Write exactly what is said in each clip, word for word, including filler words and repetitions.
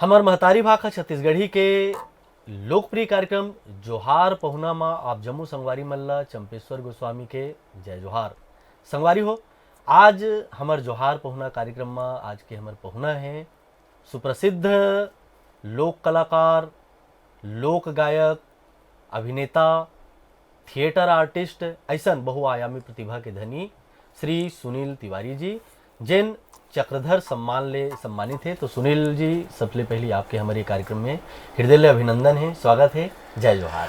हमर महतारी भाखा छत्तीसगढ़ी के लोकप्रिय कार्यक्रम जोहार पहुना म आप जम्मो संगवारी मन ल चंपेश्वर गोस्वामी के जय जोहार। संगवारी हो, आज हमर जोहार पहुना कार्यक्रम म आज के हमर पहुना हे सुप्रसिद्ध लोक कलाकार, लोक गायक, अभिनेता, थिएटर आर्टिस्ट, ऐसन बहुआयामी प्रतिभा के धनी श्री सुनील तिवारी जी, जेन चक्रधर सम्मान ले सम्मानित हे। तो सुनील जी, सबले पहली आपके हमर ये कार्यक्रम में हृदय ले अभिनंदन हे, स्वागत हे, जय जोहार।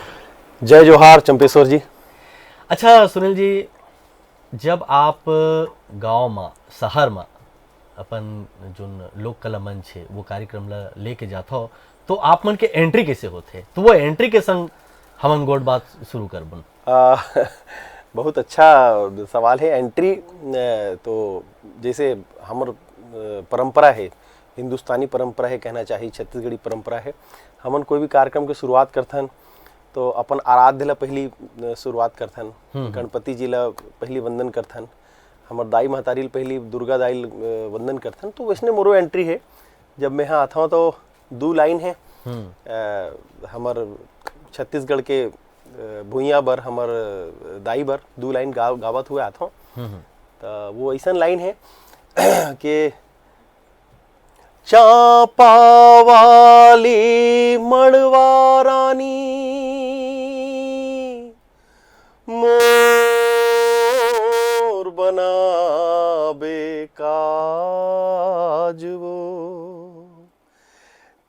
जय जोहार चंपेश्वर जी। अच्छा सुनील जी, जब आप गांव म, शहर म अपन जोन लोक कला मंच हे, वो कार्यक्रम ल लेके जाथव, तो आप मन के एंट्री कैसे होथे? तो वो एंट्री के संग हमन गोठ बात शुरू करबन। आ, बहुत अच्छा सवाल है। एंट्री, अ, तो जैसे हमर, अ, परंपरा है, हिंदुस्तानी परंपरा है कहना चाहिए, छत्तीसगढ़ी परंपरा है। हमन कोई भी कार्यक्रम के शुरुआत करथन तो अपन आराध्य ला पहली, अ, शुरुआत करथन, हम्म। गणपति जी ला पहली वंदन करथन, हमर दाई महतारी ला पहली दुर्गा दाई ला, अ, वंदन करथन। तो वैसने मोरो एंट्री है। जब मैं यहाँ आथव तो दू लाइन है, हम्म। अ, हमर छत्तीसगढ़ के, अ, भुइयां बर, हमर दाई बर दू लाइन गा-, गावत हुए आथव। हम्म। त वो ऐसन लाइन है कि चांपा वाली मड़वा रानी, मोर बनाबे काज वो।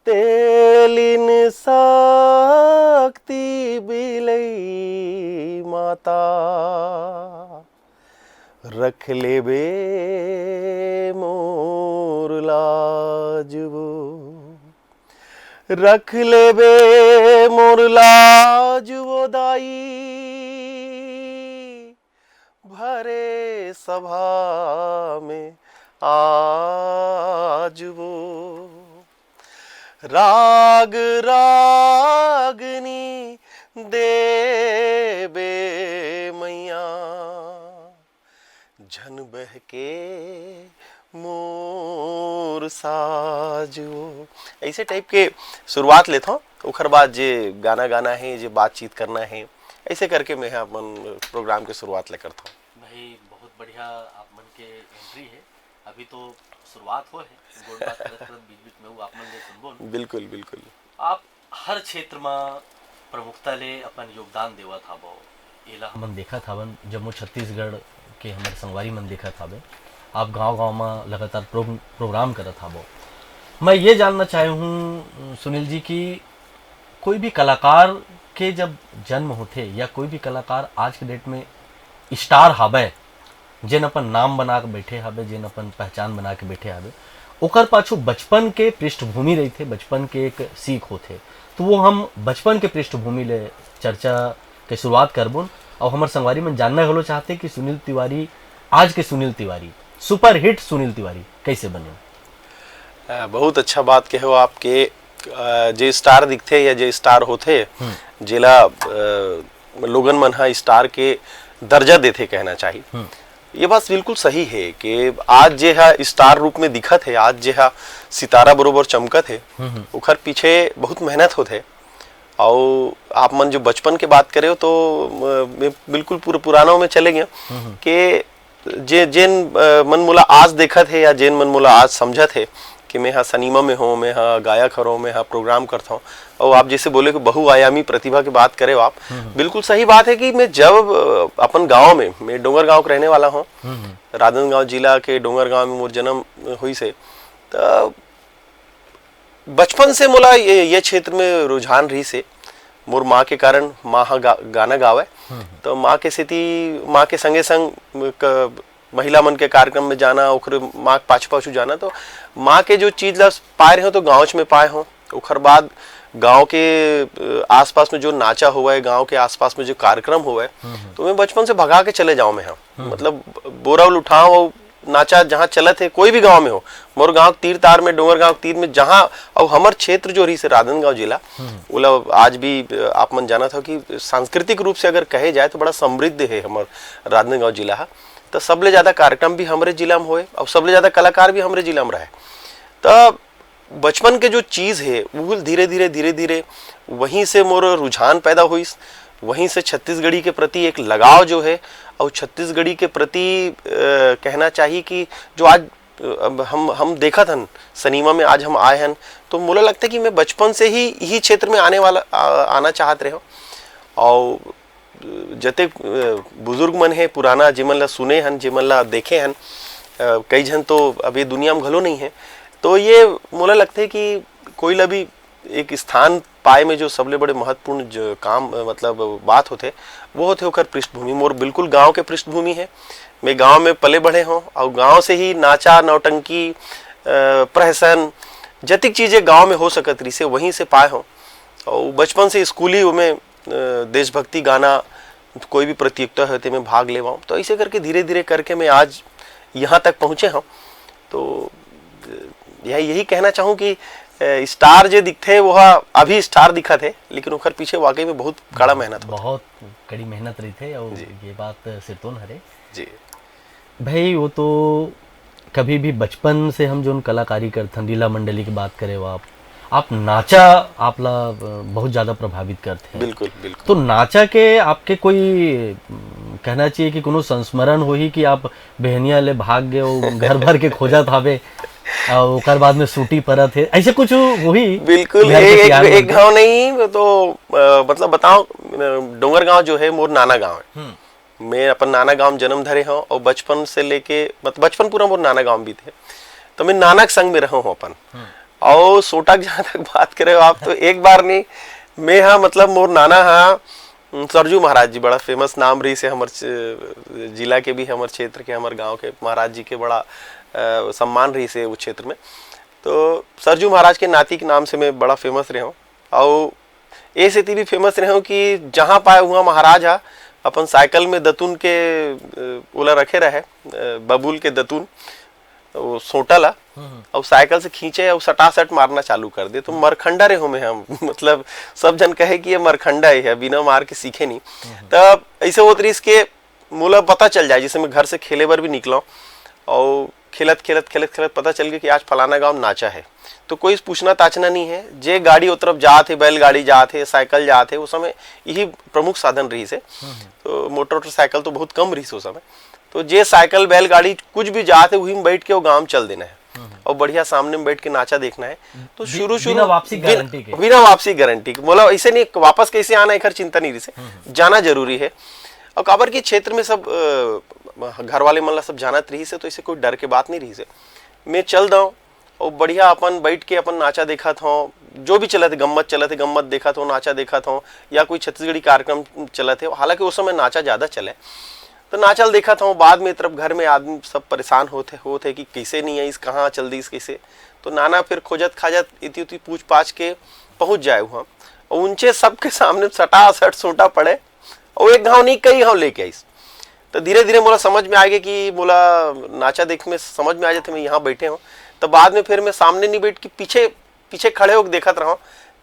तेलिन शक्ति बिलई माता, रख लेबे मोर लाज वो, रख लेबे मोर लाज वो दाई, भरे सभा में आज वो। राग रागनी देबे मैया, झन बहके मोर साज वो। ऐसे टाइप के शुरुआत लेथव, ओखर बाद जे गाना गाना है, जे बातचीत करना है, ऐसे करके मैं ह अपन प्रोग्राम के शुरुआत ले करथव। भाई, बहुत बढ़िया आप मन के एंट्री है। अभी तो शुरुआत हो है, गोठ बात करत करत बीच बीच में वो आप मन ले सुनबो न। बिल्कुल, बिल्कुल। आप हर क्षेत्र म प्रमुखता ले अपन योगदान देवत हावव। एला हमन देखत हावन, जम्मो छत्तीसगढ़ के हमर संगवारी मन देखत हावे। आप गांव-गांव म लगातार प्रो-, प्रोग्राम करत हावव। मैं ये जानना चाहे हूँ सुनील जी कि कोई भी कलाकार के जब जन्म होथे या कोई भी कलाकार आज के डेट में स्टार हावय, जेन अपन नाम बना के बैठे हावे, जेन अपन पहचान बना के बैठे हावे, ओकर पाछू बचपन के पृष्ठभूमि रहिथे, बचपन के एक सीख होथे। तो वो हम बचपन के पृष्ठभूमि ले चर्चा के शुरुआत करबोन। और हमर संगवारी मन जानना घलो चाहथे कि सुनील तिवारी, आज के सुनील तिवारी, सुपरहिट सुनील तिवारी कैसे बने? अ, बहुत अच्छा बात कहे हो आपके। अ, जे स्टार दिखथे या जे स्टार होथे, हम्म। जेला, अ, लोगन मन ह स्टार के दर्जा देथे कहना चाही। हम्म। ये बात बिल्कुल सही है कि आज जे ह स्टार रूप में दिखत है, आज जे ह सितारा बरोबर चमकत है, हम्म, हम्म। ओखर पीछे बहुत मेहनत होथे। अउ आप मन जो बचपन के बात करे हो तो, अ, मैं बिल्कुल पूरा पुराना में चले गया हम्म, हम्म। कि जे, जेन, अ, मन मोला आज देखत हे या जेन मन मोला आज समझत हे कि मैं ह सिनेमा में हों, मैं ह गायक हरों, मैं ह प्रोग्राम करथों, अउ आप जैसे बोले कि बहुआयामी प्रतिभा के बात करे हो आप, हम्म, हम्म। बिल्कुल सही बात है कि मैं जब, अ, अपन गांव में, मैं डोंगरगांव के रहने वाला हूँ, हम्म, हम्म। राजनांदगांव जिला के डोंगरगांव में मोर जन्म होइस हे, त बचपन से मोला ये, ये क्षेत्र में रुझान रहिस हे। मोर माँ के कारण, माँ ह गा-, गाना गावय। हम्म। तो माँ के सेती, माँ के संगे संग क-, महिला मन के कार्यक्रम में जाना, ओकरे माँ के पाछू-पाछू जाना, तो माँ के जो चीज ला पाए रहे हो, तो गाँव में पाए हो। ओकर बाद गाँव के, अ, आसपास में जो नाचा होवय, गाँव के आसपास में जो कार्यक्रम होवय, हम्म, हम्म। तो मैं बचपन से भगा के चले जाऊँ मैं, हाँ। हम्म। मतलब, बोरा उठाऊँ और नाचा जहाँ चलत हे, कोई भी गांव में हो, मोर गांव तीर तार में, डोंगर गांव तीर में, जहाँ, और हमर क्षेत्र जो रहिस हे राजनांदगांव जिला, ओला आज भी, अ, आप मन जानत हो कि सांस्कृतिक रूप से अगर कहे जाए तो बड़ा समृद्ध हे हमर राजनांदगांव जिला ह। तो सबले ज्यादा कार्यक्रम भी हमरे जिला में होए और सबले ज्यादा कलाकार भी हमरे जिला में रहे। तो बचपन के जो चीज हे, वो धीरे धीरे धीरे धीरे वहीं से मोर रुझान पैदा होइस। वहीं से छत्तीसगढ़ी के प्रति एक लगाव जो है, और छत्तीसगढ़ी के प्रति, अ, कहना चाहिए कि जो आज, अ, अब हम हम देखत हन सिनेमा में, आज हम आए हन, तो मोला लगता है कि मैं बचपन से ही यही क्षेत्र में आने वाला, आ, आना चाहत रहे हूँ। और जतेक, अ, बुजुर्ग मन हे पुराना, जेमन ला सुने हन, जेमन ला देखे हन, अ, कई झन तो अब ये दुनिया में घलो नहीं है। तो ये मोला लगथे कि कोई ला भी एक स्थान पाए में जो सबले बड़े महत्वपूर्ण जो काम, अ, मतलब बात होथे, वो होथे ओकर पृष्ठभूमि। मोर बिल्कुल गांव के पृष्ठभूमि है, मैं गांव में पले बढ़े हों और गांव से ही नाचा, नौटंकी, अ, प्रहसन, जतिक चीजें गांव में हो सकत रहिसे, वहीं से पाए हों। और बचपन से स्कूली में, अ, देशभक्ति गाना, कोई भी प्रतियोगिता होथे, मैं भाग लेवाऊँ। तो ऐसे करके धीरे-धीरे करके मैं आज यहाँ तक पहुँचे हूँ। तो, अ, यही, यही कहना चाहूँ कि, अ, स्टार जे दिखथे, वो ह अभी स्टार दिखत हे, लेकिन ओकर पीछे वाकई में बहुत कड़ा मेहनत होथे। बहुत कड़ी मेहनत रहिथे, और जी। ये बात सिरतोन हरे। जी। भाई, वो तो कभी भी बचपन से हम जोन कलाकारी करथन, लीला मंडली की बात करे हो आप, आप नाचा, आप ला, अ, बहुत ज्यादा प्रभावित करथे। बिल्कुल, बिल्कुल। तो नाचा के आपके कोई, अम, कहना चाहिए कि कोनो संस्मरण होही कि आप बहनिया ले भाग गए हो, घर भर के खोजत हावे, और ओकर बाद में सूटी परत हे, ऐसे कुछ होही? बिल्कुल, घर के एक, एक, सियान एक मन के? गाँव नहीं, वो तो, अ, मतलब बताओ, अ, डोंगर गाँव जो है, मोर नाना गाँव है। हम्म। मैं अपन नाना गांव में जन्म धरे हूँ और बचपन से लेके, मत-, बचपन पूरा मोर नाना गांव बीते। तो मैं नाना के संग में रहा हूँ अपन। हम्म। और सोटा के जहाँ तक बात करे हो आप, तो एक बार नहीं, मैं हाँ, मतलब, मोर नाना हाँ, उम, सरजू महाराज जी, बड़ा फेमस नाम रहिसे हमर च-, जिला के भी, हमर क्षेत्र के, हमर गांव के महाराज जी के बड़ा, अ, सम्मान रहिसे वो क्षेत्र में। तो सरजू महाराज के नाती के नाम से मैं बड़ा फेमस रहे हूँ। और ए सेती भी फेमस रहे हूँ कि जहाँ पाए, उहाँ महाराज हा अपन साइकिल में दतुन के, अ, ओला रखे रहे, अ, बबूल के दतुन, वो सोटा ला, हम्म। और साइकिल से खींचे और सटासट मारना चालू कर दे। तो मरखंडा रहे हूँ मैं, हम, मतलब, सब जन कहे कि ये मरखंडा ही है, बिना मार के सीखे नहीं। हम्म। तब ऐसे होत रहिस के मोला पता चल जाए, जैसे मैं घर से खेले बर भी निकला और खेलत, खेलत, खेलत, खेलत पता चल गया कि आज फलाना गांव नाचा है, तो कोई पूछना ताचना नहीं है। जे गाड़ी ओ तरफ जात है, बैलगाड़ी जात है, साइकिल जात है, उस समय यही प्रमुख साधन रहिसे। हम्म। तो मोटर, मोटरसाइकिल तो बहुत कम रहिसे उस समय। तो जे साइकिल, बैलगाड़ी कुछ भी जात है, वही में बैठ के वो गांव चल देना है। हम्म। और बढ़िया सामने में बैठ के नाचा देखना है। तो बि-, शुरू, शुरू बिना वापसी बिन-, गारंटी के। बिना वापसी गारंटी के। मोला ऐसे नहीं, वापस कैसे आना, एकर चिंता नहीं रहिसे। हम्म। जाना जरूरी है। और काबर के क्षेत्र में सब, अ, घर वाले मन ला सब जानत रहिसे, तो ऐसे कोई डर के बात नहीं रहिसे। मैं चल दऊं और बढ़िया अपन बैठ के अपन नाचा देखत हूँ, जो भी चलत है, गम्मत चलत है, गम्मत देखत हूँ, नाचा देखत हूँ, या कोई छत्तीसगढ़ी कार्यक्रम चलत है। हालांकि उस समय नाचा ज्यादा चले, तो नाचा ल देखत हूँ। बाद में तरफ घर में आदमी सब परेशान होत है, होत है कि कैसे नहीं आइस, कहाँ चल दीस, कैसे। तो नाना फिर खोजत खाजत, इति उति पूछ पाछ के पहुंच जाए वहाँ, और उनचे सबके सामने सटासट सोटा पड़े, और एक घाव नहीं, कई घाव लेके आइस। तो धीरे धीरे मोला समझ में आ गया कि मोला नाचा देख में समझ में आ जाते, मैं यहाँ बैठे हूँ। तो बाद में फिर मैं सामने नहीं बैठ के पीछे, पीछे खड़े होके देखत रहा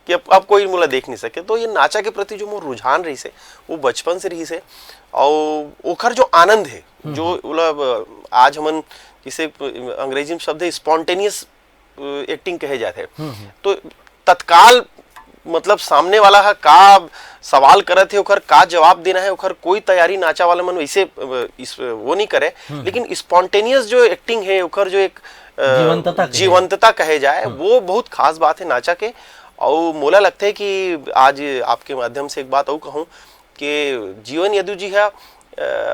कि अब, अब कोई मोला देख नहीं सके। तो ये नाचा के प्रति जो मोर रुझान रहिसे, वो बचपन से रहिसे। और ओखर जो आनंद है, हम्म। जो, मतलब, आज हमन, जिसे अंग्रेजी में शब्द है स्पॉन्टेनियस एक्टिंग कहे जाते हैं, हम्म, हम्म। तो तत्काल, मतलब, सामने वाला हा का सवाल करत है, ओकर का जवाब देना है, ओकर कोई तैयारी नाचा वाला मन वैसे, अ, इस, वो नहीं करे। हम्म। लेकिन स्पॉन्टेनियस जो एक्टिंग है, ओकर जो एक, अ, जीवंतता कहे। जीवंतता कहे जाए, हम्म। वो बहुत खास बात है नाचा के। और मोला लगता है कि आज आपके माध्यम से एक बात और कहूँ कि जीवन यदु जी है, अ,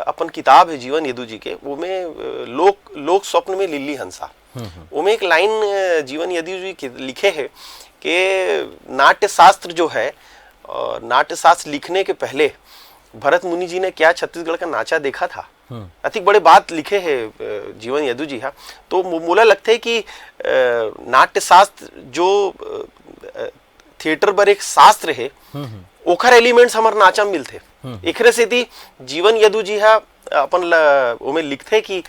अपन किताब है जीवन यदु जी के, वो में, अ, लोक, लोक स्वप्न में लिल्ली हंसा। हम्म, हम्म। ओमे एक लाइन, अ, जीवन यदु जी के लिखे है कि नाट्य शास्त्र जो है, अ, नाट्य शास्त्र लिखने के पहले भरत मुनि जी ने क्या छत्तीसगढ़ का नाचा देखा था? हम्म। अतिक बड़े बात लिखे है, अ, जीवन यदु जी हा। तो मो-, मोला लगता है कि, अ, नाट्य शास्त्र जो, अ, अ, थिएटर बर एक शास्त्र है, हम्म, हम्म। ओखर एलिमेंट्स हमर नाचा में मिलथे। हम्म। एकरे सेती जीवन यदु जी हा अपन ल ओमे लिखथे कि, अ,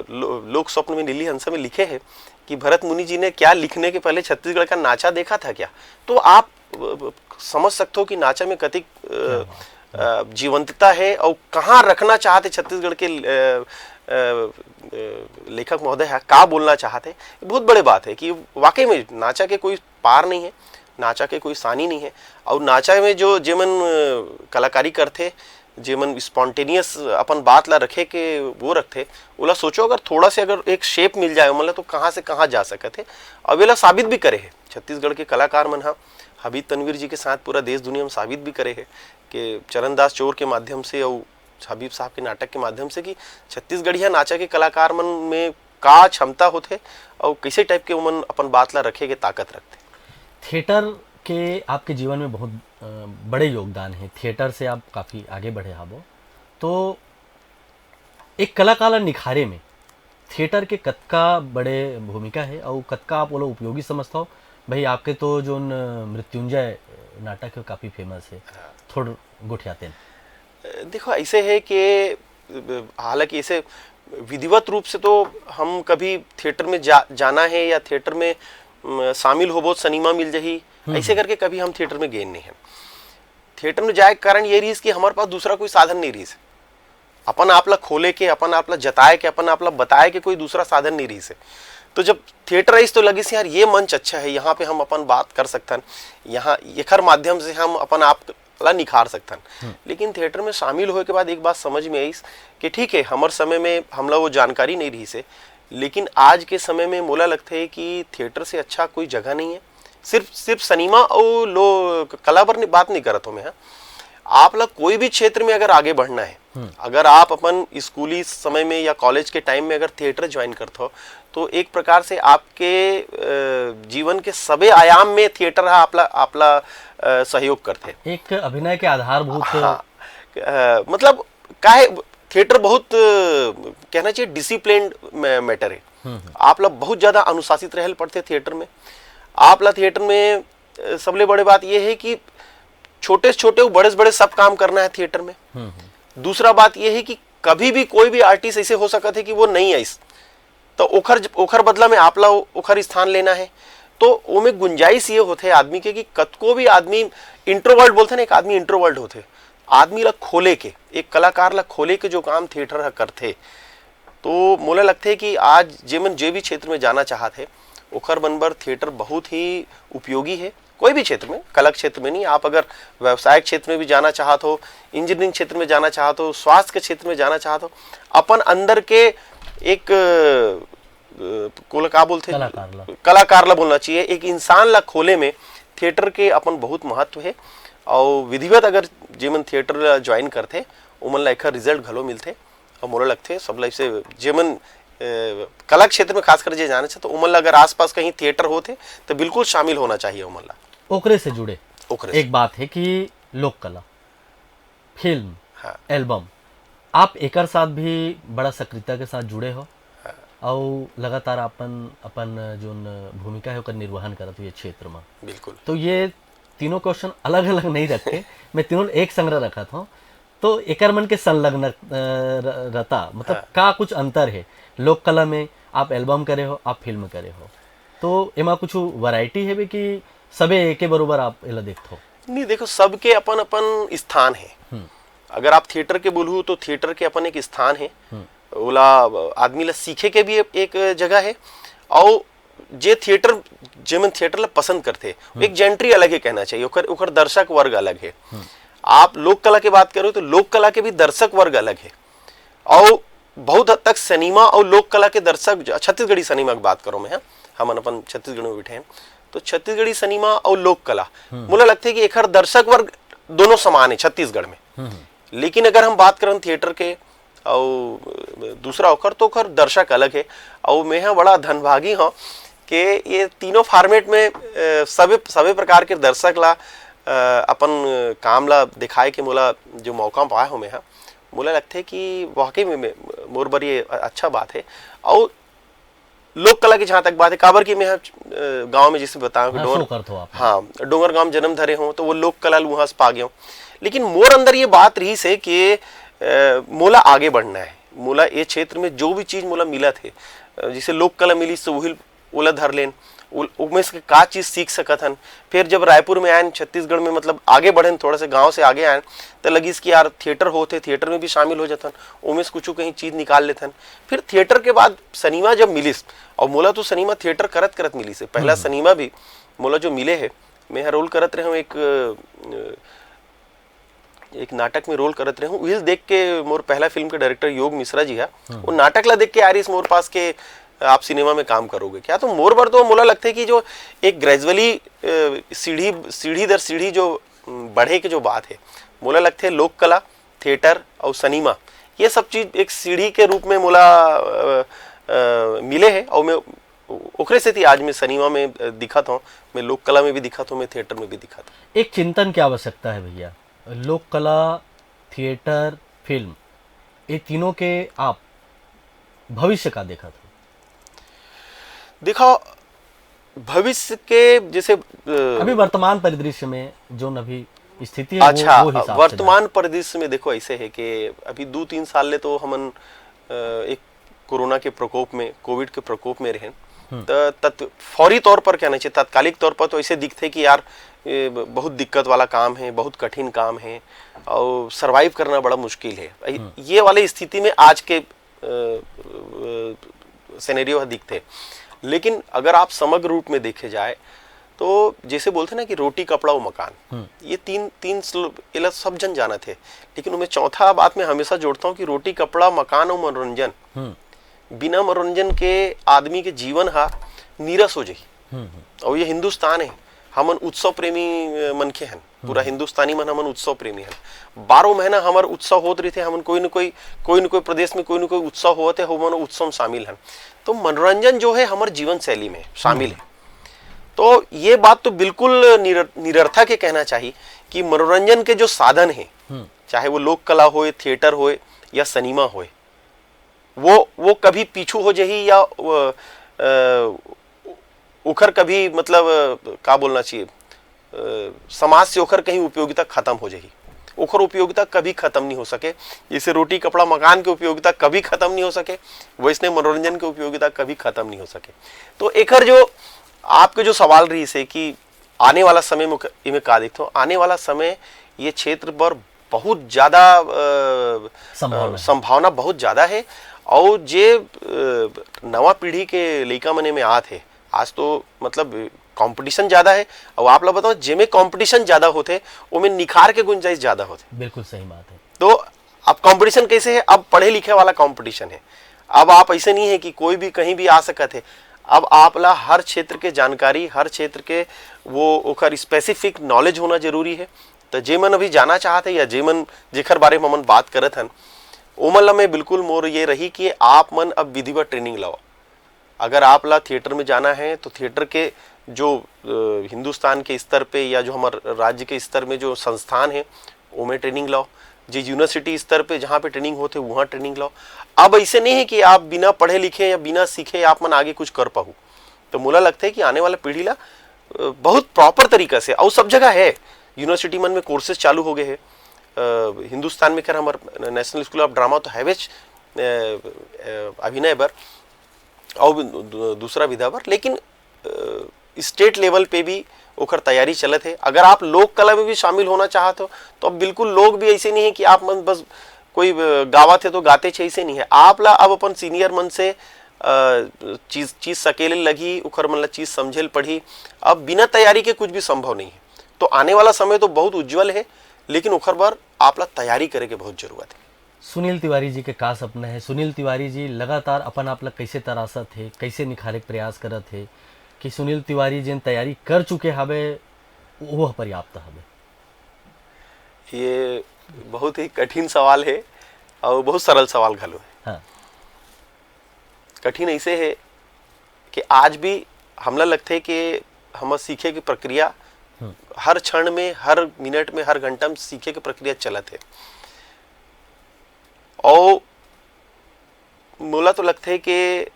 लो-, लोक स्वप्न में नीली हंसा में लिखे हे कि भरत मुनि जी ने क्या लिखने के पहले छत्तीसगढ़ का नाचा देखा था क्या? तो आप, अ, समझ सकते हो कि नाचा में कतिक, अ, क्या बात। अ, जीवंतता है और कहाँ रखना चाहते छत्तीसगढ़ के, अ, अ, अ, लेखक महोदय है, का बोलना चाहते। बहुत बड़े बात है कि वाकई में नाचा के कोई पार नहीं है, नाचा के कोई सानी नहीं है। और नाचा में जो जेमन, अ, कलाकारी करथे, जेमन spontaneous अपन बात ला रखे के वो रखथे, ओला सोचो, अगर थोड़ा से अगर एक shape मिल जाए ओमन ला, तो कहाँ से कहाँ जा सकत हे। और एला साबित भी करे हे छत्तीसगढ़ के कलाकार मन हा। हबीब तनवीर जी के साथ पूरा देश दुनिया में साबित भी करे हे कि चरण दास चोर के माध्यम से और हबीब साहब के नाटक के माध्यम से कि छत्तीसगढ़िया नाचा के कलाकार मन में का क्षमता होथे और कैसे type के ओमन अपन बात ला रखे के ताकत रखथे। थिएटर के आपके जीवन में बहुत, अ, बड़े योगदान है। थिएटर से आप काफ़ी आगे बढ़े हाबो। तो एक कलाकार ला निखारे में थिएटर के कतका बड़े भूमिका है और कतका आप ओला उपयोगी समझथो? भाई, आपके तो जोन, अ, मृत्युंजय नाटक है, काफ़ी famous है। हाँ। थोड़ गोठियाते हैं। देखो, ऐसे है कि हालांकि इसे विधिवत रूप से तो हम कभी थिएटर में जा, जाना है या थिएटर में, म, शामिल होबो, सिनेमा मिल जाही, ऐसे करके कभी हम थिएटर में गए नहीं है। थिएटर में जाए के कारण ये रहीस कि हमारे पास दूसरा कोई साधन नहीं रहीस। अपन आप ला खोले के, अपन आप ला जताए के, अपन आप ला बताए के कोई दूसरा साधन नहीं रहीस है। तो जब थिएटर आइस तो लगिस, यार, ये मंच अच्छा है, यहाँ पे हम अपन बात कर सकथन, यहाँ एकर माध्यम से हम अपन आप ला निखार सकथन। लेकिन थिएटर में शामिल होए के बाद एक बात समझ में आइस कि ठीक है, हमर समय में हमला वो जानकारी नहीं रहीस है, लेकिन आज के समय में मोला लगथे कि थिएटर से अच्छा कोई जगह नहीं है। सिर्फ, सिर्फ सिनेमा और लो कला बर नि-, बात नहीं करत हो मैं, हाँ। आप ला कोई भी क्षेत्र में अगर आगे बढ़ना है, अगर आप अपन स्कूली समय में या कॉलेज के टाइम में अगर थिएटर ज्वाइन करत हो, तो एक प्रकार से आपके, अ, जीवन के सबे आयाम में थिएटर हा आपला, आपला, अ, सहयोग करथे। एक अभिनय के आधारभूत हाँ, अ, मतलब, काहे थिएटर बहुत, अ, कहना चाहिए, डिसिप्लिन्ड मैटर है। आप ला बहुत ज्यादा अनुशासित रहल पड़थे थिएटर में। आप ला थिएटर में, अ, सबले बड़े बात ये है कि छोटे से छोटे, बड़े से बड़े सब काम करना है थिएटर में। दूसरा बात ये है कि कभी भी कोई भी आर्टिस्ट ऐसे हो सकत है कि वो नहीं आइस, तो ओखर, ओखर बदला में आप ला ओखर स्थान लेना है। तो ओमे गुंजाइश ये होथे आदमी के कि कतको भी आदमी इंट्रोवर्ट बोलथे ना, एक आदमी इंट्रोवर्ट होथे, आदमी ला खोले के, एक कलाकार ला खोले के जो काम थिएटर ह करथे, तो मोला लगथे कि आज जेमन जे भी क्षेत्र में जाना चाहत हे, ओखर मन बर थिएटर बहुत ही उपयोगी है। कोई भी क्षेत्र में, कला क्षेत्र में नहीं, आप अगर व्यवसाय क्षेत्र में भी जाना चाहत हो, इंजीनियरिंग क्षेत्र में जाना चाहत हो, स्वास्थ्य के क्षेत्र में जाना चाहत हो, अपन अंदर के एक, अ, कोला का बोलथे? कलाकार ला। कलाकार ला बोलना चाहिए। एक इंसान ला खोले में थिएटर के अपन बहुत महत्व है। और विधिवत अगर जेमन थिएटर ला ज्वाइन करथे, ओमन ला एखर रिजल्ट घलो मिलथे। और मोला लगथे, सब ला इसे जेमन, अ, कला क्षेत्र में खासकर जे जाने से, तो ओमन ला अगर आसपास कहीं थिएटर होथे, तो बिल्कुल शामिल होना चाहिए ओमन ला। ओकरे से जुड़े ओकरे से। एक बात है कि लोक कला, फिल्म, हाँ। एल्बम, आप एकर साथ भी बड़ा सक्रियता के साथ जुड़े हो। हाँ। अउ लगातार अपन, अपन जोन भूमिका है, ओकर निर्वहन करत हो ये क्षेत्र में। बिल्कुल। तो ये तीनों क्वेश्चन अलग-अलग नहीं रख के, मैं तीनों एक संग्रह रखत हूँ। तो एकर मन के संलग्न, अ, र-, रता, मतलब, हाँ। का कुछ अंतर है? लोक कला में आप एल्बम करे हो, आप फिल्म करे हो, तो एमा कुछ वैरायटी है बे कि सबे एके बरोबर आप एला देखथो? नहीं, देखो, सबके अपन-अपन स्थान है। हम्म। अगर आप थिएटर के बोलहू, तो थिएटर के अपन एक स्थान है। हम्म। ओला, आदमी ला सीखे के भी एक जगह है। और जे थिएटर, जेमन थिएटर ला पसंद करथे, हम्म। एक जेंट्री अलग है कहना चाहिए, ओकर, ओकर दर्शक वर्ग अलग है। हम्म। आप लोक कला के बात करो, तो लोक कला के भी दर्शक वर्ग अलग है। और बहुत हद तक सिनेमा और लोक कला के दर्शक, जो छत्तीसगढ़ी सिनेमा की बात करो मैं, हाँ, हमन अपन छत्तीसगढ़ में बैठे हैं, तो छत्तीसगढ़ी सिनेमा और लोक कला, हम्म। मोला लगथे कि एखर दर्शक वर्ग दोनों समान है छत्तीसगढ़ में। हम्म। लेकिन अगर हम बात करन थिएटर के, और दूसरा ओखर, तो ओखर दर्शक अलग है। और मैं हा बड़ा धनभागी हूँ कि ये तीनों फॉर्मेट में, अ, सभी, सभी प्रकार के दर्शक ला, अ, अपन काम ला दिखाए के मोला जो मौका पाए हो मैं हा, मोला लगथे कि वाकई में, में मोर बर ये अच्छा बात है। और लोक कला की जहाँ तक बात है, काबर कि मैं हा, अ, गाँव में जैसे बताऊँ कि हाँ, डोंगर, show करथो आप। हाँ, डोंगरगांव जन्म धरे हूँ, तो वो लोक कला ल उहाँ से पा गया हूँ। लेकिन मोर अंदर ये बात रहीस है कि, अ, अ, मोला आगे बढ़ना है। मोला ये क्षेत्र में जो भी चीज मोला मिलत हे, अ, जैसे लोक कला मिलिस तो उही ओला धर लेन, उ-, ओमे से का चीज सीख सकत हन। फिर जब रायपुर में आयन, छत्तीसगढ़ में, मतलब, आगे बढ़ेन, थोड़ा सा गांव से आगे आयन, तो लगिस कि यार, थिएटर होत हे, थिएटर में भी शामिल हो जाथन, ओमे से कुछ कहीं चीज निकाल लेथन। फिर थिएटर के बाद सिनेमा जब मिलिस, और मोला तो सिनेमा थिएटर करत करत मिलिस हे। पहला हम्म। सिनेमा भी मोला जो मिले हे, मैं रोल करत रहे हूँ एक, अ, एक नाटक में रोल करत रहे हूँ, उहिल देख के मोर पहला फिल्म के डायरेक्टर योग मिश्रा जी है, हम्म। वो नाटक ला देख के आ रही मोर पास के, "आप सिनेमा में काम करोगे क्या?" तो मोर बर तो मोला लगता है कि जो एक ग्रेजुअली सीढ़ी सीढ़ी दर सीढ़ी जो, अम, बढ़े के जो बात है, मोला लगता है लोक कला, थिएटर और सिनेमा, ये सब चीज एक सीढ़ी के रूप में मोला, अ, अ, मिले है, और मैं ओकरे सेती आज मैं सिनेमा में, अ, दिखत हूँ, मैं लोक कला में भी दिखत हूँ, मैं थिएटर में भी दिखत हूँ। एक चिंतन की आवश्यकता है भैया, लोक कला, थिएटर, फिल्म, ये तीनों के आप भविष्य का देखत हो? देखो, भविष्य के जैसे, अ, अभी वर्तमान परिदृश्य में जो अभी स्थिति है, वो- अच्छा, वो हिसाब से वर्तमान परिदृश्य में देखो, ऐसे है कि अभी दो तीन साल ले तो हमन, अ, एक कोरोना के प्रकोप में, कोविड के प्रकोप में रहेन, हम्म। त तत्-, फौरी तौर पर कहना चाहिए, तात्कालिक तौर पर तो ऐसे दिखते कि यार, ये ब-, बहुत दिक्कत वाला काम है, बहुत कठिन काम है, और सर्वाइव करना बड़ा मुश्किल है। ये वाले स्थिति में आज के, अ, अ, सिनेरियो ह दिखते। लेकिन अगर आप समग्र रूप में देखे जाए, तो जैसे बोलते ना कि रोटी, कपड़ा और मकान, हम्म। ये तीन, तीन स्लो-, ये ला सब जन जानत है। लेकिन मैं चौथा बात में हमेशा जोड़ता हूँ कि रोटी, कपड़ा, मकान और मनोरंजन, हम्म। बिना मनोरंजन के आदमी के जीवन हा नीरस हो जाही। हम्म, हम्म। और ये हिंदुस्तान है, हमन उत्सव प्रेमी, अ, मनखे हन, पूरा हिंदुस्तानी मन हमन उत्सव प्रेमी हन। बारह महीना हमर उत्सव होत रहिथे, हमन कोई न कोई, कोई न कोई प्रदेश में कोई न कोई उत्सव होत है, हमन उत्सव में शामिल हन। तो मनोरंजन जो है हमर जीवन शैली में शामिल है। तो ये बात तो बिल्कुल निर-, निरर्थक है कहना चाहिए कि मनोरंजन के जो साधन है, हम्म। चाहे वो लोक कला होए, थिएटर होए या सिनेमा होए, वो वो कभी पीछू हो जाही या वो, अ, ओखर कभी, मतलब, अ, का बोलना चाहिए, अ, समाज से ओखर कहीं उपयोगिता खत्म हो जाही। ओखर उपयोगिता कभी खत्म नहीं हो सके। जैसे रोटी, कपड़ा, मकान के उपयोगिता कभी खत्म नहीं हो सके, वैसने मनोरंजन के उपयोगिता कभी खत्म नहीं हो सके। तो एकर जो आपके जो सवाल रहिस है कि आने वाला समय में क-, इमे का देखथो, आने वाला समय ये क्षेत्र पर बहुत ज्यादा, अ, संभावना अ, है। संभावना बहुत ज्यादा है। और जे, अ, नवा पीढ़ी के लइका मन एमे आत है, आज तो, मतलब, कंपटीशन ज्यादा है। और आप ला बताओ, जेमे कंपटीशन ज्यादा होथे, ओमे निखार के गुंजाइश ज्यादा होथे। बिल्कुल सही बात है। तो अब कंपटीशन कैसे है? अब पढ़े लिखे वाला कंपटीशन है। अब आप ऐसे नहीं है कि कोई भी कहीं भी आ सकत है। अब आप ला हर क्षेत्र के जानकारी, हर क्षेत्र के वो ओकर स्पेसिफिक नॉलेज होना जरूरी है। तो जे मन अभी जाना चाहत है या जे मन, जेकर बारे में हमन बात करत हन, ओमन ला मैं बिल्कुल, मोर ये रही कि आप मन अब विधिवत ट्रेनिंग लाओ। अगर आप ला थिएटर में जाना है तो थिएटर के जो, अ, हिंदुस्तान के स्तर पे या जो हमर राज्य के स्तर में जो संस्थान है, ओमे ट्रेनिंग लाओ। जे यूनिवर्सिटी स्तर पे जहाँ पे ट्रेनिंग होथे, वहाँ ट्रेनिंग लाओ। अब ऐसे नहीं है कि आप बिना पढ़े लिखे या बिना सीखे आप मन आगे कुछ कर पाहू। तो मोला लगता है कि आने वाला पीढ़ी ला, अ, बहुत प्रॉपर तरीका से, और सब जगह है, यूनिवर्सिटी मन में कोर्सेज चालू हो गए हैं। अ, हिंदुस्तान में खैर हमर नेशनल स्कूल ऑफ ड्रामा तो हैवेच, अ, अ, अभिनय बर, और भी दू-, दूसरा विधा बर, लेकिन, अ, स्टेट लेवल पे भी ओकर तैयारी चलत है। अगर आप लोक कला में भी शामिल होना चाहत हो, तो अब बिल्कुल लोग भी ऐसे नहीं है कि आप मन बस कोई, अ, गावत है तो गाते छे, ऐसे नहीं है। आप ला अब अपन सीनियर मन से, अ, चीज, चीज सकेले लगही, ओकर मन ला चीज समझे ल पड़ही। अब बिना तैयारी के कुछ भी संभव नहीं है। तो आने वाला समय तो बहुत उज्जवल है, लेकिन ओकर बर आप ला तैयारी करे के बहुत जरूरत है। सुनील तिवारी जी के का सपना है? सुनील तिवारी जी लगातार अपन आप ला कैसे तराशत है, कैसे निखारे के प्रयास करत है कि सुनील तिवारी जेन तैयारी कर चुके हवे, वो पर्याप्त हवे? ये बहुत ही कठिन सवाल है और बहुत सरल सवाल घलो है। हाँ। कठिन ऐसे है कि आज भी हमला लगथे कि हमर सीखे के प्रक्रिया हम्म। हर क्षण में, हर मिनट में, हर घंटा में सीखे के प्रक्रिया चलत है। और मोला तो लगथे कि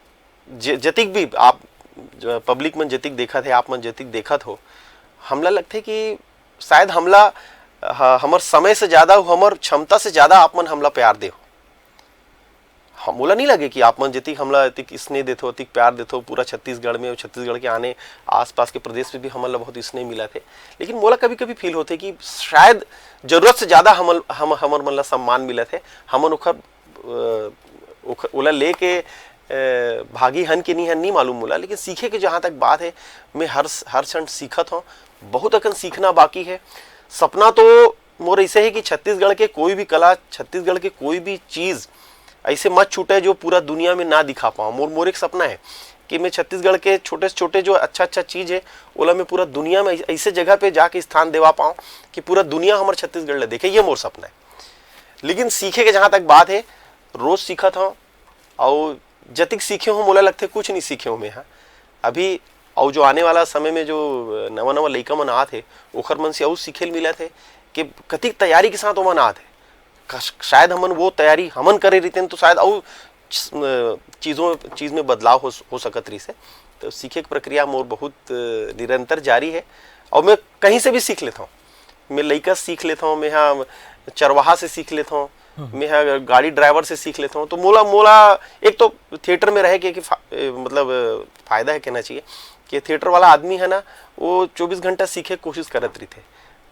ज-, जतिक भी आप, ज-, पब्लिक मन जतिक देखत है, आप मन जतिक देखत हो, हमला लगथे कि शायद हमला ह-, हमर समय से ज्यादा, हमर क्षमता से ज्यादा आप मन हमला प्यार देव। हम, मोला नहीं लगे कि आप मन जतिक हमला अतिक स्नेह देथो, अतिक प्यार देथो, पूरा छत्तीसगढ़ में, छत्तीसगढ़ के आने आसपास के प्रदेश में भी हमन ला बहुत स्नेह मिलत हे। लेकिन मोला कभी-कभी फील होथे कि शायद जरूरत से ज्यादा हमन, हम, हमर मन ला सम्मान मिलत हे। हमन ओखर, अ, ओख-, ओला लेके, अ, भागी हन कि नहीं हन, नहीं मालूम मोला, लेकिन सीखे के जहाँ तक बात हे, मैं हर, हर क्षण सीखत हौं। बहुत अकन सीखना बाकी हे। सपना तो मोर ऐसे हे कि छत्तीसगढ़ के कोई भी कला, छत्तीसगढ़ के कोई भी चीज ऐसे मत छूटे जो पूरा दुनिया में ना दिखा पाऊँ। मोर, मोर एक सपना हे कि मैं छत्तीसगढ़ के छोटे से छोटे जो अच्छा अच्छा चीज हे, ओला मैं पूरा दुनिया में ऐसे जगह पे जाके स्थान देवा पाऊँ कि पूरा दुनिया हमर छत्तीसगढ़ ला देखे। ये मोर सपना हे। लेकिन सीखे के जहाँ तक बात हे, रोज सीखत हौं, अउ जतिक सीखे हौं, मोला लगथे कुछ नहीं सीखे हौं मैं हा। अभी अउ जो आने वाला समय में जो नवा-नवा लइका मन आत हे, ओखर मन से अउ सीखे ल मिलत हे कि कतिक तैयारी के साथ ओमन आत हे। कश-, शायद हमन वो तैयारी हमन करे रहितेन तो शायद अउ च-, अ, चीजों, चीज में बदलाव हो स-, हो सकत रहिस हे। तो सीखे के प्रक्रिया मोर बहुत, अ, निरंतर जारी हे। अउ मैं कहीं से भी सीख लेथौं। मैं लइका सीख लेथौं, मैं हा चरवाहा से सीख लेथौं, हम्म। मैं हा गाड़ी ड्राइवर से सीख लेथौं। तो मोला, मोला एक तो थिएटर में रहे के, के फा-, ए, मतलब, अ, फायदा हे कहना चाहिए कि थिएटर वाला आदमी हे ना, वो चौबीस घंटा सीखे के कोशिश करत रहिथे।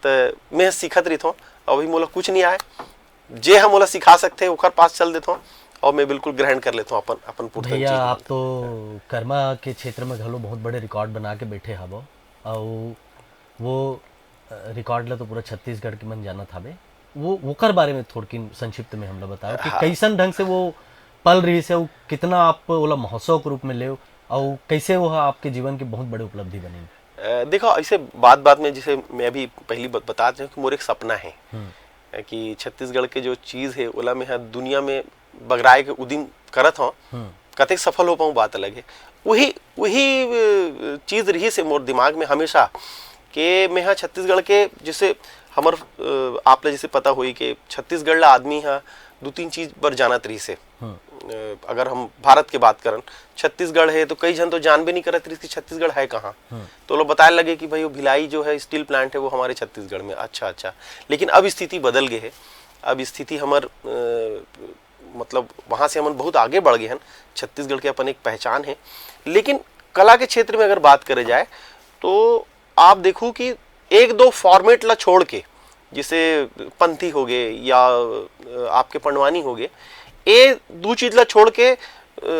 त मैं सीखत रहिथौं, अभी मोला कुछ नहीं आए, जे ह मोला सिखा सकथे, ओकर पास चल देथौं अउ मैं बिल्कुल ग्रहण कर लेथौं अपन, अपन पूर्तन भैया, चीज आप मन। तो कर्मा के क्षेत्र में घलो बहुत बड़े रिकॉर्ड बना के बैठे हवो, अउ वो, अ, रिकॉर्ड ला तो पूरा छत्तीसगढ़ के मन जानत हावे। वो, ओकर बारे में थोड़किन संक्षिप्त में हमला बताओ कि हाँ। कैसन ढंग से वो पल रहिस हे, वो कितना आप ओला महोत्सव के रूप में लेव, अउ कैसे वो ह आपके जीवन के बहुत बड़े उपलब्धि बनिन? अ, देखो, ऐसे बात-बात में जैसे मैं अभी पहली ब-, बतात रहे हूँ कि मोर एक सपना हे, हम्म। अ, कि छत्तीसगढ़ के जो चीज हे, ओला मैं ह दुनिया में बगराए के उदिम करत हौं। हम्म। कतेक सफल हो पाऊँ, बात अलग हे। वही, वही, अ, चीज रहिस हे मोर दिमाग में हमेशा, के मैं ह छत्तीसगढ़ के, जैसे हमर, अ, आप ला जैसे पता होई के छत्तीसगढ़ ला आदमी ह दू तीन चीज बर जानत रहिस हे। हम्म। अ, अगर हम भारत के बात करन, छत्तीसगढ़ हे तो कई झन तो जानबे नहीं करत रहिस कि छत्तीसगढ़ हे कहाँ। हम्म। तो लोग बताए लगे कि भाई वो भिलाई जो है स्टील प्लांट है वो हमारे छत्तीसगढ़ में। अच्छा, अच्छा। लेकिन अब स्थिति बदल गए है। अब स्थिति हमर, अ, मतलब वहाँ से हमन बहुत आगे बढ़ गए हैं। छत्तीसगढ़ के अपन एक पहचान है। लेकिन कला के क्षेत्र में अगर बात करे जाए तो आप देखो कि एक दो फॉर्मेट ला छोड़ के, जैसे पंथी हो गए या, अ, आपके पंडवानी हो गए, ये दू चीज ला छोड़ के, अ,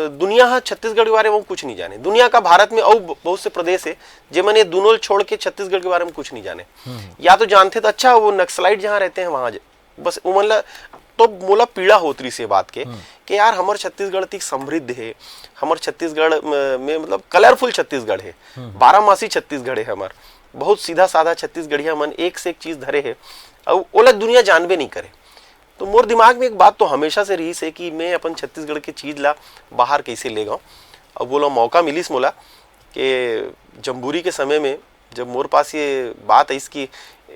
दुनिया ह छत्तीसगढ़ के बारे में कुछ नहीं जाने। दुनिया का भारत में अउ ब-, बहुत से प्रदेश है जेमन ये दोनों ल छोड़ के छत्तीसगढ़ के बारे में कुछ नहीं जाने। हम्म। या तो जानते तो अच्छा वो नक्सलाइट जहाँ रहते हैं वहाँ ज-, बस उमन ला तो मोला पीड़ा होत रहिस ये बात के हम्म। कि यार हमर छत्तीसगढ़ अतिक समृद्ध हे, हमर छत्तीसगढ़ म-, में मतलब कलरफुल छत्तीसगढ़ हे, हम्म। बारहमासी छत्तीसगढ़ हे हमर, बहुत सीधा साधा छत्तीसगढ़िया मन एक से एक चीज धरे हे, अउ ओला दुनिया जानबे नहीं करे। तो मोर दिमाग में एक बात तो हमेशा से रहिस हे कि मैं अपन छत्तीसगढ़ के चीज ला बाहर कैसे ले गाँव। अब बोला मौका मिलिस मोला कि जम्बूरी के समय में जब मोर पास ये बात आइस कि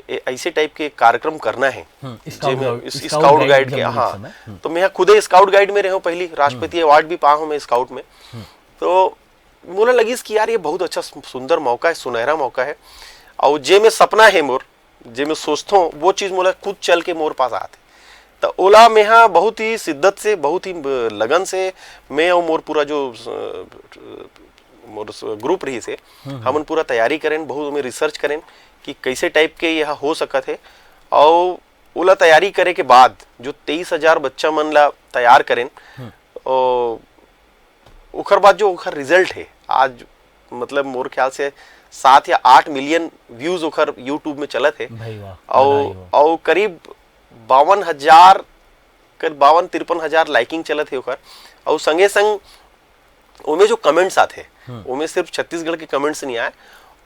ए-, ऐसे टाइप के कार्यक्रम करना है, हम्म, स्काउट जेमे गाइड, इस-, स्काउट स्काउट गाइड गाइड के, जम्बूरी हाँ। समय, हम्म। तो मैं खुदे स्काउट गाइड में रहे हूँ पहली, राष्ट्रपति हम्म। अवार्ड भी पा हूँ मैं स्काउट में। हम्म। तो मोला लगिस कि यार ये बहुत अच्छा सु-, सुंदर मौका है, सुनहरा मौका है। और जे में सपना है मोर, जे में सोचथों, वो चीज मोला खुद चल के मोर पास आथे। तो ओला मेहा बहुत ही शिद्दत से, बहुत ही ब-, लगन से मैं और मोर पूरा जो, अ, मोर स-, ग्रुप रहिस हे, हम्म, हम्म। हमन पूरा तैयारी करेन, बहुत ओमे रिसर्च करेन कि कैसे टाइप के यह हो सकत हे। और ओला तैयारी करे के बाद जो तेईस हजार बच्चा मन ला तैयार करेन, हम्म। ओ, ओकर बाद जो ओकर रिजल्ट हे, आज मतलब मोर ख्याल से सात या आठ मिलियन व्यूज ओकर YouTube में चलत हे। भाई वाह, और, बधाई हो। और करीब बावन हजार, करीब बावन तिरपन हजार लाइकिंग चलत हे ओकर। और संगे संग ओमे जो कमेंट्स आथे, हम्म। ओमे सिर्फ छत्तीसगढ़ के कमेंट्स नहीं आए,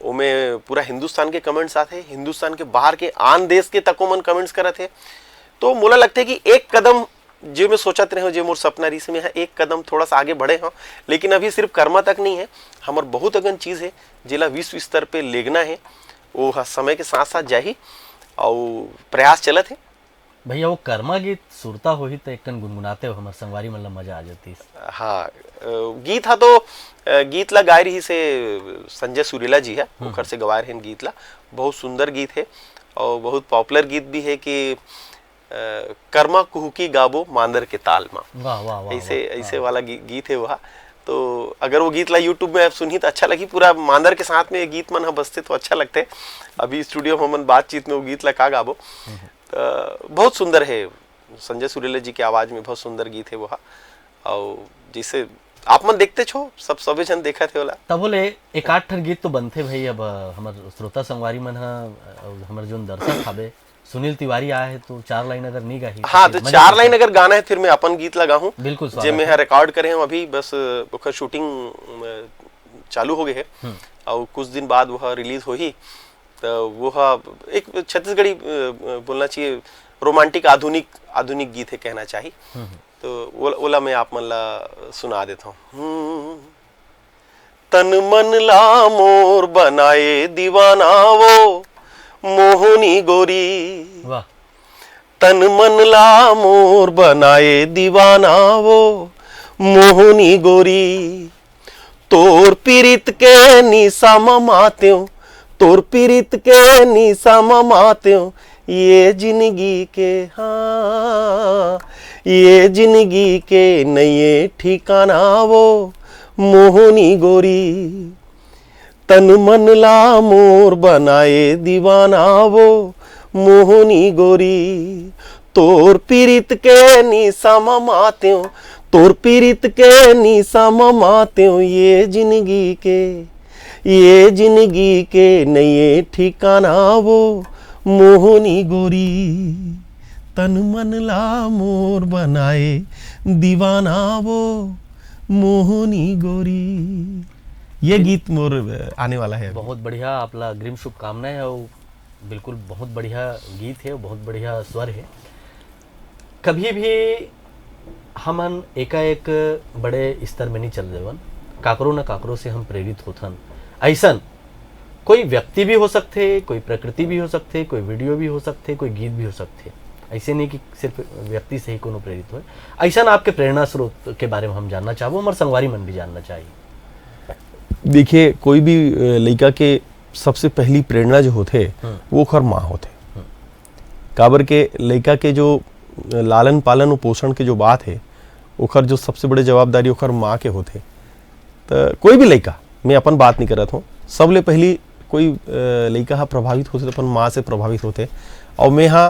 ओमे पूरा हिंदुस्तान के कमेंट्स आथे, हिंदुस्तान के बाहर के आन देश के तको मन कमेंट्स करत हे। तो मोला लगथे कि एक कदम जे मैं सोचत रहे हूँ, जे मोर सपना रहिस, मैं ह एक कदम थोड़ा सा आगे बढ़े हूँ, लेकिन अभी सिर्फ कर्मा तक नहीं है, हमर बहुत अगन चीज है जेला विश्व स्तर पे लेगना है, वो ह समय के साथ साथ जाही, और प्रयास चलत है। भैया, वो कर्मा गीत सुरता होही त एक कन गुनगुनाते हो, हमर संगवारी मन ला मजा आ जातीस। हाँ, अ, गीत हा तो, अ, गीत ला गाय रहिस हे संजय सुरीला जी है, हम्म। ओकर से गवाए रहिन गीत ला, बहुत सुंदर गीत है। और बहुत पॉपुलर गीत भी है कि अ, कर्मा कुहुकी गाबो मांदर के ताल मा। वाह, वाह, वाह, ऐसे वाह, ऐसे वाला गी-, गीत है वह। तो अगर वो गीत ला YouTube में आप सुनही तो अच्छा लगही, पूरा मांदर के साथ में ये गीत मन ह बजथे तो अच्छा लगथे। अभी स्टूडियो में हमन बातचीत में वो गीत ला का गाबो। तो बहुत सुंदर है, संजय सुरीला जी के आवाज में बहुत सुंदर गीत है वह। और जैसे आप मन देखते छो, सब सभी जन देखत हे ओला। तभो ले एक आध ठन गीत तो बनथे भाई। अब, अ, हमर श्रोता संगवारी मन ह, अ, हमर जोन दर्शक हावे, सुनील तिवारी आए हे तो चार लाइन अगर नहीं गाही हाँ, तो मजा चार करथे। लाइन अगर गाना है फिर मैं अपन गीत ला गाहूँ, बिल्कुल स्वागत जे मैं है। हा रिकॉर्ड करे हूँ अभी, बस अ, ओकर शूटिंग अ, चालू हो गए है। और कुछ दिन बाद वह रिलीज होही। तो वो हा एक छत्तीसगढ़ी अ, अ, बोलना चाहिए, रोमांटिक आधुनिक आधुनिक गीत है कहना चाहिए। तो वो, ओला मैं आप मन ला सुना देता हूँ। हम्म। तन मन ला मोर बनाए दीवाना वो मोहनी गोरी। वाह। तन मन ला मोर बनाए दीवाना वो मोहनी गोरी। तोर पीरित के निशा म मातेव, तोर पीरित के निशा म मातेव, ये जिंदगी के, हाँ, ये जिंदगी के नये ठिकाना वो मोहनी गोरी। तन मन ला मोर बनाए दीवाना वो मोहनी गोरी। तोर पीरित के निशा म मातेव, तोर पीरित के निशा म मातेव, ये जिंदगी के, ये जिंदगी के नये ठिकाना वो मोहनी गोरी। तन मन ला मोर बनाए दीवाना वो मोहनी गोरी। ये गीत मोर आने वाला है। बहुत बढ़िया, आप ला अग्रिम शुभकामनाएं है। वो बिल्कुल बहुत बढ़िया गीत है, बहुत बढ़िया स्वर है। कभी भी हमन एकाएक बड़े स्तर में नहीं चल देवन, काकरो न काकरो से हम प्रेरित होथन। ऐसन कोई व्यक्ति भी हो सकथे, कोई प्रकृति भी हो सकथे, कोई वीडियो भी हो सकथे, कोई गीत भी हो सकथे। ऐसे नहीं कि सिर्फ व्यक्ति से ही कोनो प्रेरित होए। ऐसन आपके प्रेरणा स्रोत के बारे में हम जानना चाहबो, हमर संगवारी मन भी जानना चाहिए। देखिए, कोई भी अ, लइका के सबसे पहली प्रेरणा जो होथे, वो ओखर माँ होथे। काबर के लइका के जो लालन पालन और पोषण के जो बात है, ओखर जो सबसे बड़े जवाबदारी ओखर माँ के होथे। तो कोई भी लइका, मैं अपन बात नहीं करत हूँ, सबले पहली कोई अ, लइका हा प्रभावित होथे तो अपन माँ से प्रभावित होथे। और मैं हा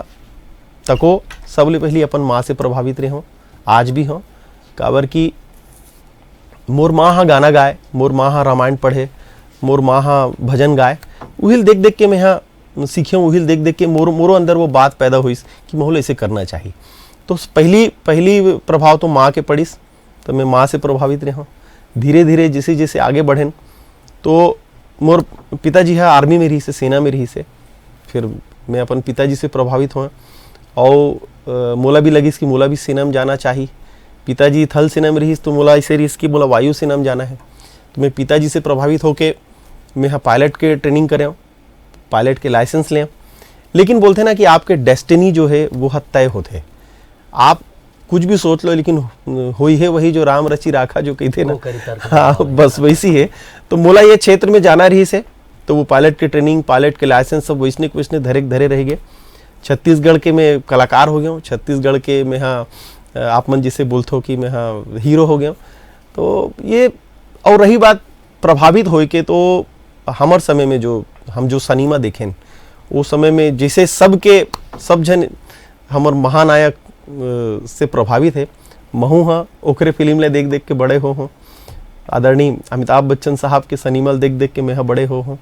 तको सबले पहली अपन माँ से प्रभावित रहे हूँ, आज भी हूँ। काबर कि मोर माँ हा गाना गाए, मोर माँ हा रामायण पढ़े, मोर माँ हा भजन गाए, उहिल देख देख के मैं हा सीखे हूँ, उहिल देख देख के मोर मोरो अंदर वो बात पैदा होइस कि मोहल ऐसे करना चाहिए। तो पहली पहली प्रभाव तो माँ के पड़िस, तो मैं माँ से प्रभावित रहे हूँ। धीरे धीरे जैसे जैसे आगे बढ़ेन, तो मोर पिताजी हा आर्मी में रहिसे, सेना में रहिसे। फिर मैं अपन पिताजी से प्रभावित हों और अ, मोला भी लगिस कि मोला भी सेना में जाना चाहिए। पिताजी थल सेना में रहिस तो मोला ऐसे रहिस कि मोला वायु सेना में जाना है। तो मैं पिताजी से प्रभावित होके मैं हा पायलट के ट्रेनिंग करे, पायलट के लाइसेंस ले। लेकिन बोलथे ना कि आपके डेस्टिनी जो है वो ह तय होथे। आप कुछ भी सोच लो, लेकिन होई है वही जो राम रची राखा जो कहते ना। वो करी तर के हाँ, बताओ। बस वैसी है। तो मोला ये क्षेत्र में जाना रहिसे, तो वो पायलट के ट्रेनिंग, पायलट के लाइसेंस सब वैसने के वैसने धरे के धरे रह गए। छत्तीसगढ़ के मैं कलाकार हो गया हूँ, छत्तीसगढ़ के मैं हाँ, आप मन जिसे बोलते हो कि मैं हाँ हीरो हो गया हूँ। तो ये, और रही बात प्रभावित होए के, तो हमर समय में जो हम जो सिनेमा देखेन, वो समय में जैसे सबके सब जन हमर महानायक अ, से प्रभावित है। महू हा ओकरे फिल्म ले देख देख के बड़े हो हूँ। आदरणीय अमिताभ बच्चन साहब के सिनेमा ल देख देख के मैं हा बड़े हो हूँ।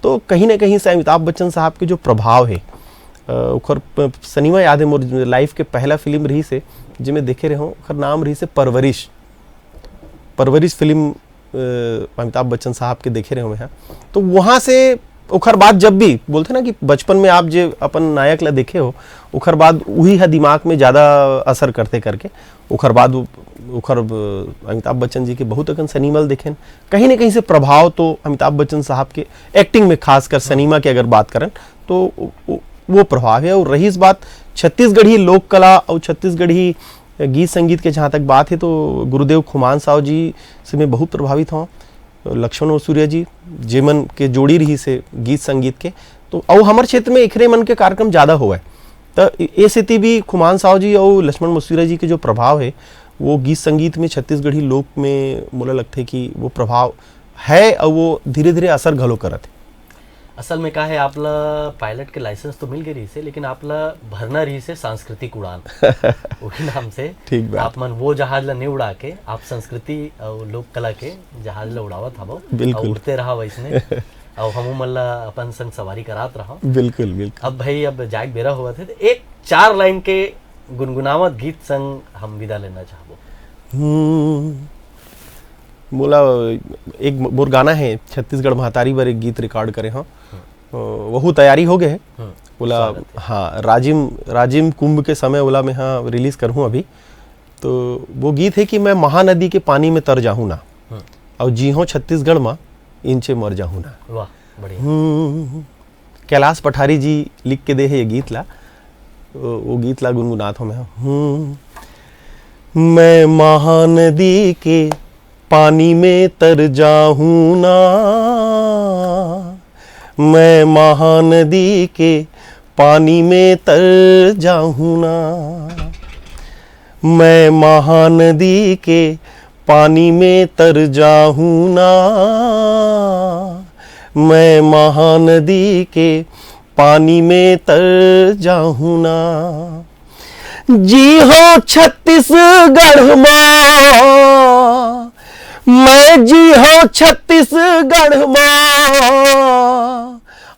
तो कहीं ना कहीं से अमिताभ बच्चन साहब के जो प्रभाव है, अ, ओकर प- सिनेमा याद है मोर लाइफ के पहला फिल्म रहिसे, जे मैं देखे रहे हूँ, ओकर नाम रहिसे परवरिश। परवरिश फिल्म अ, अमिताभ बच्चन साहब के देखे रहे हूँ मैं। तो वहाँ से ओखर बाद जब भी बोलते ना कि बचपन में आप जे अपन नायक ला देखे हो, ओखर बाद वही है दिमाग में ज़्यादा असर करते करके ओखर बाद वो- ओखर ब- अमिताभ बच्चन जी के बहुत अकन सिनेमा ल देखेन। कहीं ना कहीं से प्रभाव तो अमिताभ बच्चन साहब के एक्टिंग में, खासकर सिनेमा की अगर बात करें तो वो- वो वो प्रभाव है। और रही इस बात छत्तीसगढ़ी लोक कला और छत्तीसगढ़ी गीत संगीत के, जहाँ तक बात है तो गुरुदेव खुमान साव जी से मैं बहुत प्रभावित हूँ। लक्ष्मण और सूर्या जी, जेमन के जोड़ी रहिसे गीत संगीत के, तो अउ हमर क्षेत्र में एखरे मन के कार्यक्रम ज्यादा होवय। त ए सेती भी खुमान साव जी अउ लक्ष्मण मसूरा जी के जो प्रभाव हे, वो गीत संगीत में, छत्तीसगढ़ी लोक में, मोला लगथे कि वो प्रभाव है अउ वो धीरे-धीरे असर घलो करत हे। असल में का है, आप ला पायलट के लाइसेंस तो मिल गए रहिस हे, लेकिन आप ला भरना रहिस हे सांस्कृतिक उड़ान। वही नाम से ठीक बात। आप मन वो जहाज ला नहीं उड़ा के, आप संस्कृति अउ लोक कला के जहाज ला उड़ावत हवो। बिल्कुल। अउ उड़ते रहा वैसने। अउ हमू मन ला अपन संग सवारी करात रहा। बिल्कुल, बिल्कुल। अब भाई, अब जाए के बेरा होवत हे, तो एक चार लाइन के गुनगुनावत गीत संग हम विदा लेना चाहबो। हम्म, मोला एक मोर गाना हे, छत्तीसगढ़ महतारी बर एक गीत रिकॉर्ड करे हंव। हम्म। अ, वहू तैयारी हो गए हे। हम्म, ओला, स्वागत हे। हाँ, राजिम, राजिम कुंभ के समय ओला मैं हा रिलीज करहूँ अभी। तो वो गीत हे कि मैं महानदी के पानी में तर जाहूँ ना, हम्म। अउ जीहूँ छत्तीसगढ़ मा इंचे मर जाहूँ ना। वाह, बढ़िया। हम्म, कैलाश पठारी जी लिख के दे हे ये गीत ला। वो, वो गीत ला गुनगुनात हंव मैं। हम्म। मैं महानदी के पानी में तर जाहूँ ना, मैं महानदी के पानी में तर जाहूँ ना, मैं महानदी के पानी में तर जाहूँ ना, मैं महानदी के पानी में तर जाहूँ ना। जीहूँ छत्तीसगढ़ मा, मैं जीहूँ छत्तीसगढ़ मा,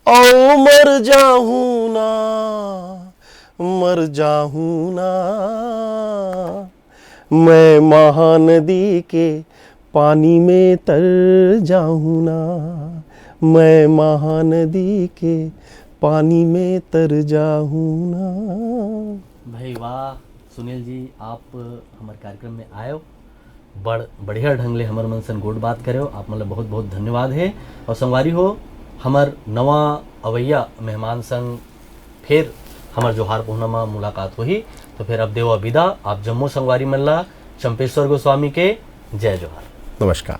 अउ मर जाहूँ ना, मर जाहूँ ना। मैं महानदी के पानी में तर जाहूँ ना, मैं महानदी के पानी में तर जाहूँ ना। भाई वाह, सुनील जी, आप हमारे कार्यक्रम में आयो, बड़ बढ़िया ढंग ले हमर मन संग गोठ बात करेव, आप मन ला बहुत बहुत धन्यवाद हे। अउ संगवारी हो, हमर नवा अवैया मेहमान संग फेर हमर जोहार पहुना म मुलाकात होही। तो फेर अब देवा विदा आप जम्मो संगवारी मन ला चंपेश्वर गोस्वामी के जय जोहार। नमस्कार।